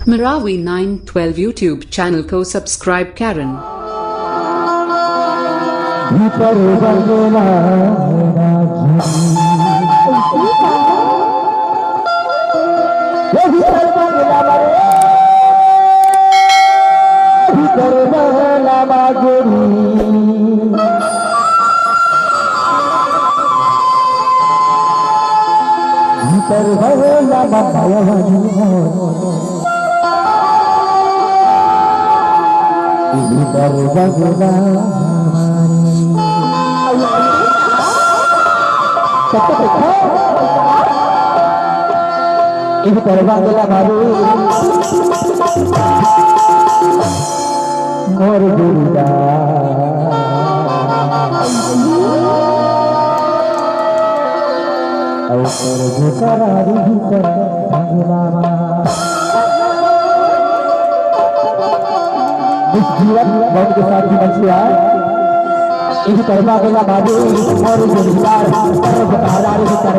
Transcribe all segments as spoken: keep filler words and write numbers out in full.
Marawi nine twelve YouTube channel को subscribe करें। भीतर बंगला ये भीतर बंगला मा रे, भीतर बंगला मा गोरी। भीतर बंगला मा माया वाली मोर। भीतर बंगला मा रे। इही तरह बंगला मा रे मोर दुर्गा। अउ कर जो करारी ही कर बंगला मा। इस जीवन भर के साथ ही बचिया। इस कर्मा के ना बाबू और जोरदार और बता रहा है।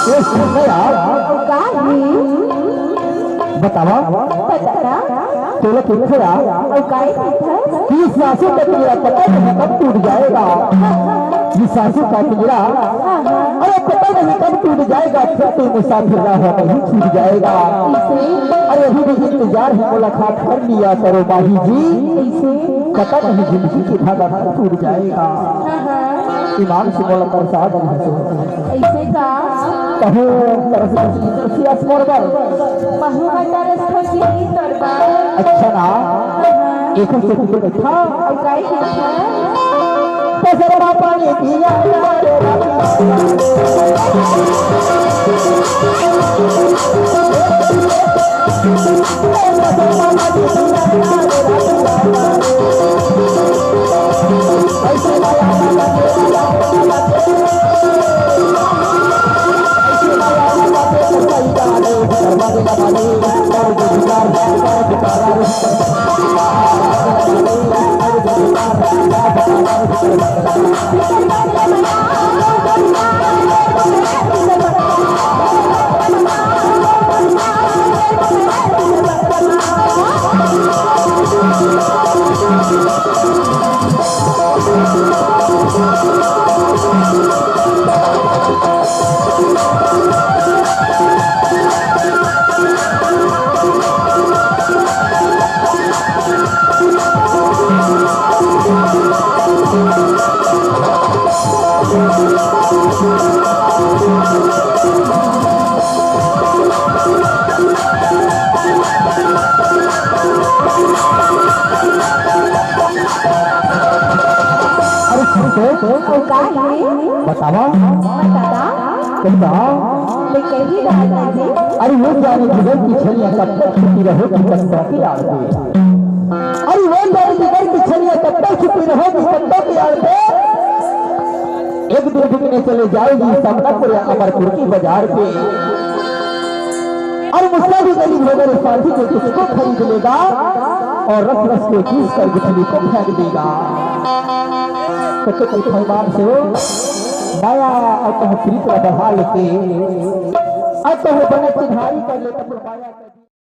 ये सुन यार, का है? बतावा। पता ना। तोला पूछो यार। अउ काय पूछो? कि सासों का पिंजरा पता नहीं कब टूट जाएगा। हाँ, हाँ। ये सासों का पिंजरा, हाँ, हाँ। अरे पता नहीं कब टूट जाएगा, फिर तो मुसाफिर राह में ही छूट जाएगा। इसे? अरे अभी भी इंतजार है, मुलाकात कर लिया करो माही जी। इसे? पता नहीं जिंदगी की धागा कब टूट जाएगा। हाँ, हाँ। ईमान से बोला, प्रसाद नहीं तो। अइसे का? कहूँ तरस तरसी अस मोर बर। महूँ ह तरस तरसी तोर बर। अच्छा ना? हाँ, हाँ। एक से तुझे बैठा। अउ काय करत हस? पसरमा पानी पिया। अरे सुन तो। अउ का हे? बतावा। बता दा। कही दा। मैं कही दा जी। अरे वो जाने जिगर की छलिया कब तक छुपी रहो कि कब तक यार दे। अरे वो जाने जिगर की छलिया कब तक छुपी रहो कि कब तक यार दे। एक दिन बिकने चले जाएगी समनापुर या अमरपुर की बाजार पे। अरे मुस्सा भी गरीब होगा रे साथी, जो तुझको खरीद लेगा और रस रस के पीस कर गुठली को फेंक देगा। तो तुम फरमान से हो, माया और कहो प्रीत ला बढ़ा लेते, और कहो बने चिन्हारी कर लेते, तो माया कर